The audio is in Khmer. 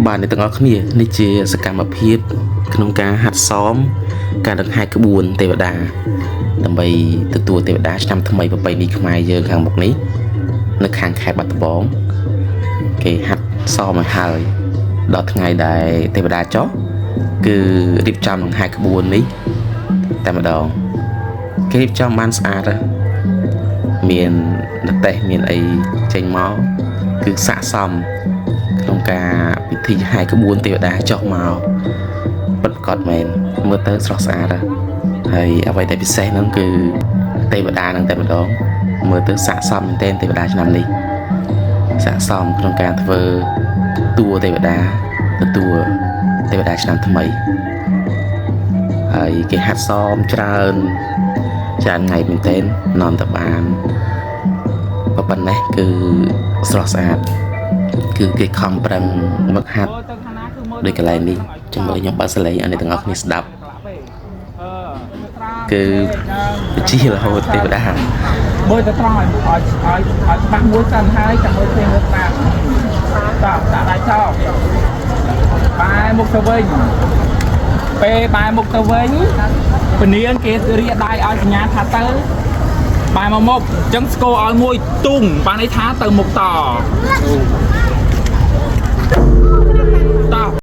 បាទអ្នកទាំងអស់គ្នានេះជាសកម្មភាពក្នុងការហាត់សមការដង្ហែក្បួនទេវតាដើម្បីទទួលទេវតាឆ្នាំថ្មីប្រពៃណីខ្មែរយើងខាងមុខនេះនៅខាងខេត្តបាត់ដំបងគេហាត់សមឲ្យហើយដល់ថ្ងៃដែលទេវតាចុះគឺរៀបចំដង្ហែក្បួននេះតែម្ដងគេរៀបចំបានស្អាតណាស់មានរទេះមានអីចេញមកគឺស័ក្តិសម ក្នុងការពិធីហែក្បួនទេវតាចុះមកពិតប្រាកដមែនមើលទៅស្រស់ស្អាតណាស់ហើយអ្វីដែលពិសេសហ្នឹងគឺទេវតាហ្នឹងតែម្ដងមើលទៅស័ក្តិសមមែនទែនទេវតាឆ្នាំនេះស័ក្តិសមក្នុងការធ្វើតួទេវតាទទួលទេវតាឆ្នាំថ្មីហើយគេហាត់សមច្រើនច្រើនថ្ងៃមែនទែននាំតបានប៉ុណ្ណេះគឺស្រស់ស្អាត គឺគេខំប្រឹងវឹកហាត់ដោយកន្លែងនេះចាំមើលខ្ញុំបើកសលេងឲ្យអ្នកទាំងអស់គ្នាស្ដាប់គឺវិជារហូតទេវតា មើលទៅត្រង់ឲ្យឲ្យឲ្យឲ្យច្បាស់មួយសិនហើយចាំមើលឃើញមើលស្ដាប់តោះដាក់ដៃចោលបែរមុខទៅវិញពេលបែរមុខទៅវិញពនាងគេរាដៃឲ្យសញ្ញាថាទៅបែរមកមុខអញ្ចឹងស្គរឲ្យមួយទុងបានន័យថាទៅមុខត